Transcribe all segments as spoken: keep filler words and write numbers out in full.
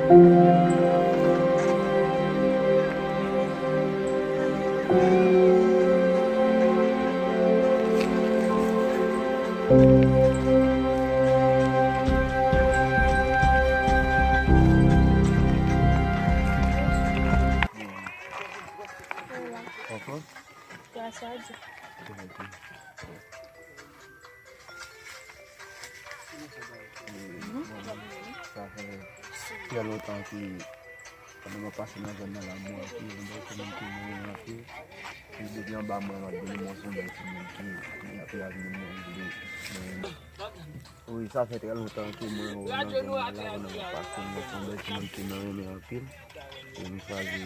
Anfòm? Gras a Dye. Sa fè trè lontan ke pandan m ap pase nan zòn nan la, m wè ke yon bèl timoun ke mwen renmen anpil. Ke depi anba mwen, m ap vini, mwen se yon bèl timoun ke, ke ap vini, mwen vle, mwen renmen. Wi, sa fè trè lontan ke mwen wè nan zòn nan la, pandan m ap pase, mwen se yon bèl timoun ke mwen renmen anpil. E m chwazi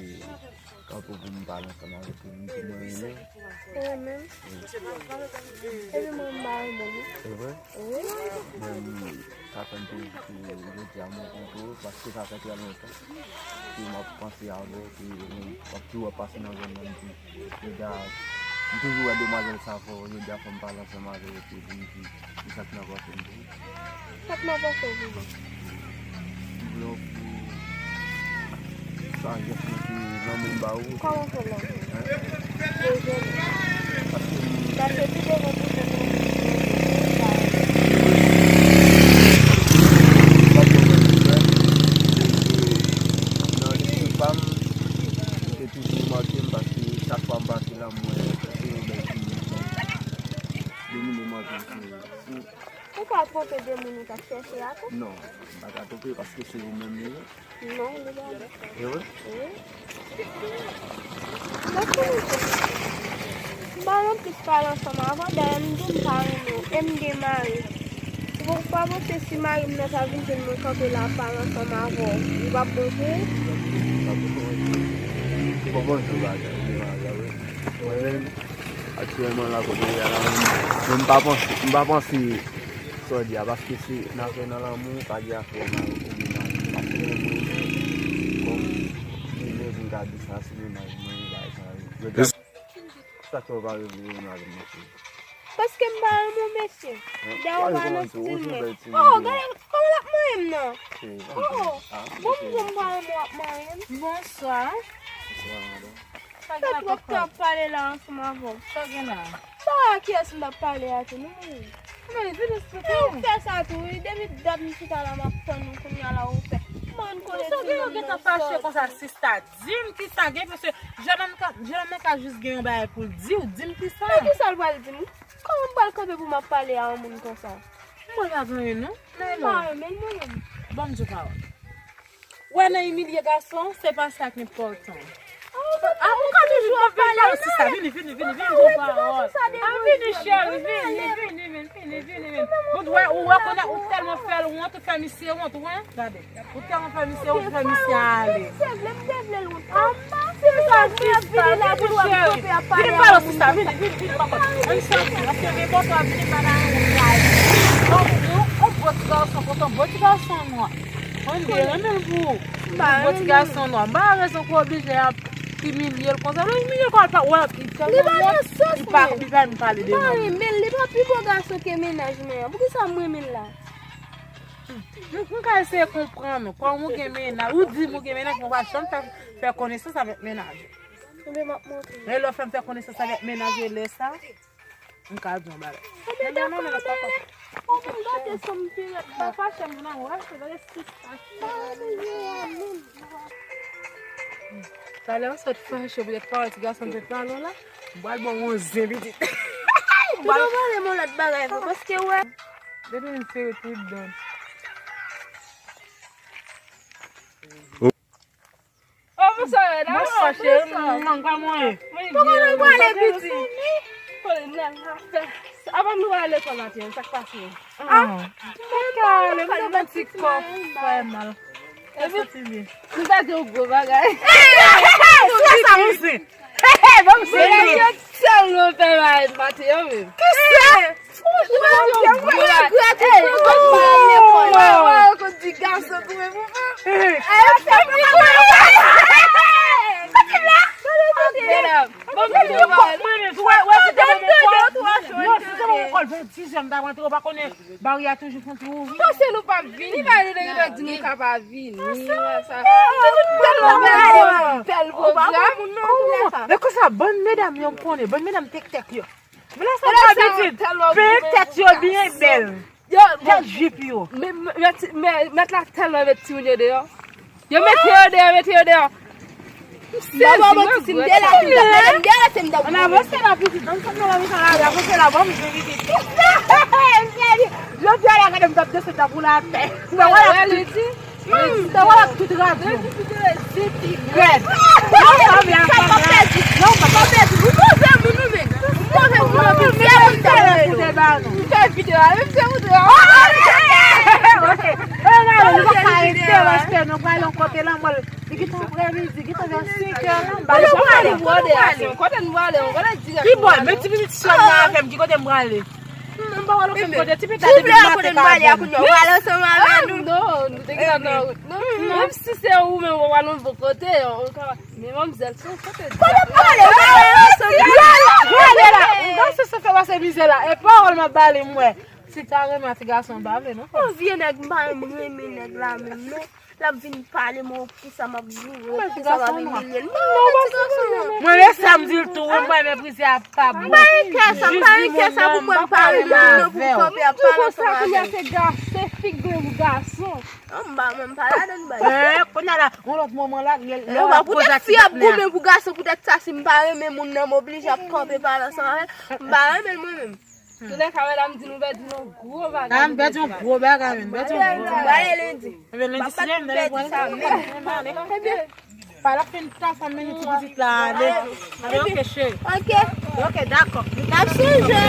kanpe pou m pale ansanm avèk ou, moun ke mwen renmen. Ou renmen m? Epi mwen, m pa renmen w. Se vre? Wi. Mwen, sa fè m te di ke jodi a m rankontre w, paske sa fè trè lontan ke m ap panse avè w, ke m ap toujou ap pase nan zòn nan, m di, jodi a, m toujou wè demwazèl sa fò, jodi a fò m pale ansanm avè w, epi pou m di, di sa k nan panse m pou ou. Sa k nan panse w pou mwen? M vle w pou sajès mwen ki lanmou m ba ou. Kòman fè lanmou? Hein? Bezwen. Paske m Paske pi devan pou fè lanmou. Pa pwoblèm, frè. Se ke nan lespri pa m, li te toujou make m paske chak fwa m pase la, m wè se yon bèl timoun. Domine m anpil, se Ou pa twonpe de moun ou t ap chèche a tou? Non, m pa ka twonpe paske se ou menm li ye. Non, li pa mwen. E vre? Wi. Paske m pa nan plis pale ansanm avè w, dayè m di w m pa renmen w, e m gen mari. Se pou w pa panse si mari m nan ta vin jwenn mwen kanpe la ap pale ansanm avè w, li p ap bon pou ou? Li p ap bon pou mwen. Bon, bon, tou bagay, li gen mari a, wi. Mwen menm, aktyèlman la kote m ye a la, mwen, mwen m pa panse, m pa panse sa w di a, paske se nan afè nan lanmou, pa gen afè nan oubyen nan, paske mwen, mwen, kòm, mwen, mwen, pou m ka di sa, se mennaj mwen, bagay sa yo. Jodi a, sa k fè w pa revle renmen avè m, mesye? Paske m pa renmen w, mesye. Dayè w pa nan stil mwen. Oh, gade kòman l ap manyen m nan. Oh, bon, m di w m pa renmen w ap manyen m. Bonswa. Bonswa, madanm. Sa gen la, papa? Sa w ap pale la ansanm avè w? Sa gen la? Sa a kiyès m t ap pale a tou, non? Men vin esplike nou. Ou fè sa tou, wi. Depi dat m chita la, m ap tann ou, kounye a la ou fè. Mwen konnen ti moun nan sòti. Sa gen, yo gentan fache konsa, sista. Di m kisa gen, paske jennonm ka, jennonm nan ka jis gen yon bagay pou l di w, di m kisa. Men kisa l pral di m? Kòman m pral kanpe pou m ap pale a yon moun konsa? Mwen pa gen anyen, non. Men non. M pa renmen l, mwen menm. Ban m di w pawòl. Wè nan imilye gason, se pa sa k enpòtan. A, ou ka toujou ap pale, non. Sista, vini, vini, vini, vini, gon pawòl. A, vini, cheri, vini, vini, vini, vini, vini, vini. Bon, ou wè, ou wè konnen ou tèlman fè l wont, ou fè misye wont, ou wè, gade. Ou tèlman fè misye wont, ou fè misye ale. Se vle, m te vle l wont. Anba, se sa, sista, vini, cheri. Vini pale, sista, vini, vini, vini, papa. Ann sòti, paske vin konsa, vini pale avè m. Bon, ou, ou bon ti gason, kontan, bon ti gason nwa. Mwen te renmen l pou ou. Yon bon ti gason nwa. M pa wè rezon pou oblije ap imilye l konsa. Lè w imilye l konsa, l pa wè, li tèlman wont, li pa, li pa menm pale de mari. M pa renmen l, li pa pi bon gason ke mennaj mwen an. Poukisa m renmen l la? M, m ka eseye konprann ou. Kòm ou gen mennaj, ou di m ou gen mennaj, men w pa janm fè, fè konesans avèk mennaj ou. Ebyen, m ap montre w. E lè w fè m fè konesans avèk mennaj ou, e lè sa, m ka di yon bagay. Ebyen, dakò, men, men, men, men, ou vin gate san m pi rèd, pa fache m nan, ou rache, gade sista. Talè ou sot fache, poutèt pawòl ti gason te pale w la, m pral ba w yon zen pitit. M pral pale m yon lòt bagay vre, paske wè. Depi m sere tout dan. Oh, bonswa, Reda. Bonswa, cheri. Mwen pa mwen. Kòman nou prale, pitit? Avan nou ale lekòl maten, sa k pase? Ah, mwen ka ale, mwen gen yon ti kò fè mal. Epi, nou ta di yon gwo bagay. Hey, hey, hey, hey, se sa, mwen se. Hey, hey, bon, se. Mwen gen tèlman fè mal maten an menm. Kisa? Dizè m t ap rantre, ou pa konnen bari a toujou fè yon ti ouvri. Paske nou p ap vini, bari nou te gentan di nou ka pa vini. Sa, nou te tout tèlman bèl, bèl pwogram. Men konsa, bann medam yo m konnen, bann medam tèktèk yo. Men lè sa gen abitid, pen tèt yo byen bèl. Yo, tèt jip yo. Men, men, men, mèt la tèlman met timoun yo deyò. Yo mete yo deyò, mete yo deyò. M sezi, mwen gwèt. Ann avanse la, pitit. Ban m sot nan lari sa la, avanse la, ban m jwe, pitit. Jodi a la, gade m t ap desann, t ap woule atè. Mwen wè la, pitit. Mwen wè la, tout radyo. Rèd. Non, pa vle, pa vle. Non, pa vle. Ou move moun, ou menm. Ou move moun, ou move moun. Ou fè videyo a, menm se ou. Ok. E, nou pa ka rete, paske nou prale yon kote la, mwen. Li gentan aprèmidi, gentan vè senk è nan. Kote nou prale? Kote nou prale? Kote nou prale? Ki bò? Men ti pitit sè m nan avè m, ki kote m prale? M pa wè l okenn kote, ti pitit la te vin maten ka avè m. Prale ansanm avè nou. Non, nou te gentan nan wout. Non, menm si se ou menm, ou pral yon bon kote, men manmzèl, se yon kote. Kote m prale? Prale la. Nan se se fè pase mizè la. E pawòl m ap bale m wè. Si ta renmen ti gason, m pa vle non. Yon vye nèg, m pa menm renmen nèg la menm non. L ap vin pale mwen, poukisa m ap joure, poukisa m ap imilye l. M pa renmen ti gason non. Mwen, men sa m di l tou, wi, m pa renmen prizi a pa bon. M pa gen kè sa, m pa gen kè sa pou mwen, m pa renmen moun nan pou kanpe ap pale ansanm avè l. Se figi pou gason. Non, m pa, mwen, m pa ladan bagay. Kounye a la, yon lòt moman la, lè w ap poze ak ti patnè a. Poutèt fi ap goumen pou gason, poutèt sa, si m pa renmen moun nan, m oblije ap kanpe pale ansanm avè l. M pa renmen l mwen menm. Toulèka, medam di nou pèdi yon gwo bagay. Ah, m pèdi yon gwo bagay, men. M pèdi yon gwo bagay. M prale lendi. Ebyen, lendi, si Dye vle, m prale. Ebyen, pa la fin tan, fò m mennen ti pitit la ale. Ale, ok, cheri. Ok. Ok, dakò. N ap sonje.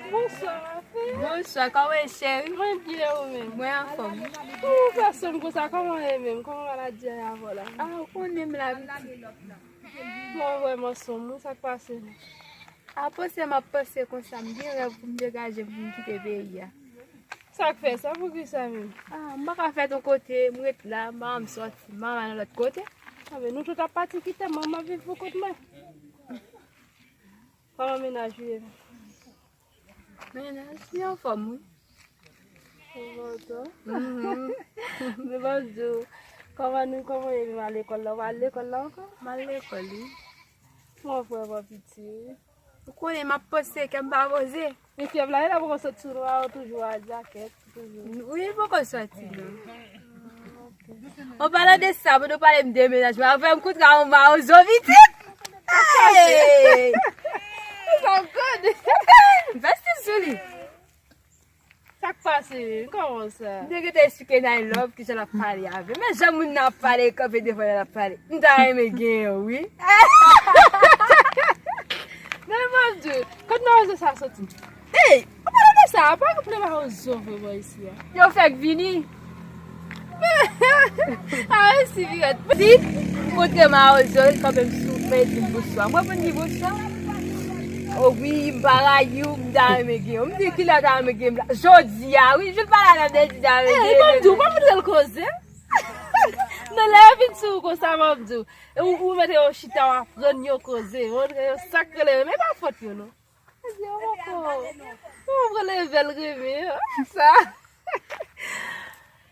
Bonswa, ma fille. Bonswa, kòman w ye, cheri? Mwen byen, ou menm? Mwen anfòm. Ou fè sonm konsa, kòman w ye menm? Kòman maladi a ye avè w la? Ah, ou konnen m la, pitit. Bon, vrèman sonm, wi, sa k pase? A panse m ap panse konsa, m gen rèv pou m degaje m pou m kite peyi a. Sa k fè sa? Poukisa menm? Ah, m pa ka fè yon kote, m ret la, m pa janm sòti, m pa nan lòt kote. Ah, men nou tout ap pati kite m, mwen m ap viv pou kont mwen. Kòman mennaj ou ye menm? Mennaj, li anfòm, wi. Anfòm, wi. Mhm. Men ban m di w, kòman nou, kòman w ye menm a lekòl la? W al lekòl la ankò? M al lekòl, wi. Mwen vrèman piti, wi. Ou konnen m ap panse, kè m pa poze. Men fyèv la, e la poko sot sou nou a, ou toujou a djakèt, toujou. Wi, l poko sòti, non. An palan de sa, pou nou pale m de mennaj mwen, avè m kontra yon mawozo pitit. Hey! Sa w konn. Vèstiv sou li. Sa k pase? Kòman sa? M te gentan esplike Nine Love kijan l ap pale avè m. Men jan moun nan ap pale, kanpe devan l ap pale. M ta renmen gen yon, wi. Men mwen di, kot mawozo sa soti? Ey, ou pale de sa, pa gen plen mawozo vrèman isi a. Yo fèk vini. A, mèsi, Pirèt. Si m kontre mawozo, li kanpe m sou men, li di m bonswa. Mwen konn di bonswa. O wi, m pa rayi w, m ta renmen gen w. M di kilè w ta renmen gen m la? Jodi a, wi, jou l pale avè m, li di ta renmen gen m. Ey, m ap di w, pa montre l koze. Non, lè yo vin sou ou konsa, m ap di w. E ou, ou mete yo chita, w aprann yo koze, montre yo sa k rele renmen, e pa fòt yo, non. Ebyen, ou poko, ou poko leve l renmen, sa.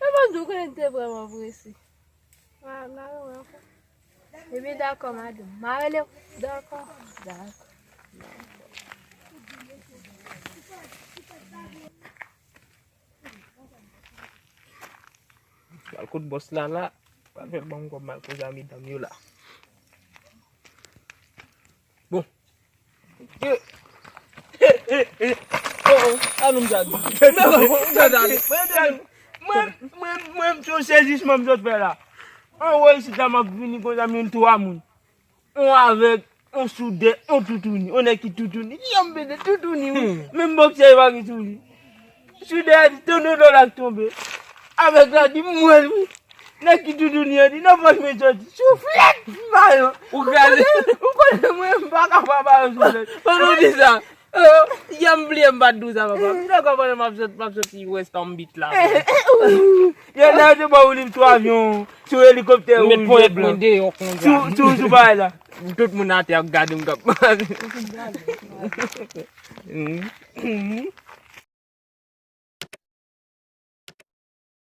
Men mwen di w konnen m te vrèman prese. M a, m a rele w ankò. Ebyen, dakò, madanm. M a rele w. Dakò. Dakò. Pral kot bòs la la, pral fè l ban m kòb m al koze a medam yo la. Bon. Eh, eh, eh, eh. Oh, oh, a nou m sa di. Mwen, mwen, mwen, mwen, se yon sezisman m sot fè la. Anwo isit la, m ap vini konsa, m jwenn twa moun. On avèg, on soudè, on toutouni. On nèg ki toutouni. Li janm pete toutouni, wi. Hmm. Menm bòksè li pa gen sou li. Soudè a di, tonton dòlè k tonbe. Avèg la di, m wè l, wi. Nèg ki toutouni an di, nan pòch mwen sòti. Souflèt, mayon. Ou kraze. Ou konnen, ou konnen mwen, m Pa ka pa ba yo sou tèt. Mwen nou di sa. Yè m bliye m pa t di w sa, papa. M te konprann m ap sot, m ap soti West Palm Beach la. Yè la yo te ba w li sou avyon, sou elikoptè wouj vè blan. Sou, sou, sou bagay la. Tout moun atè ap gade m k ap.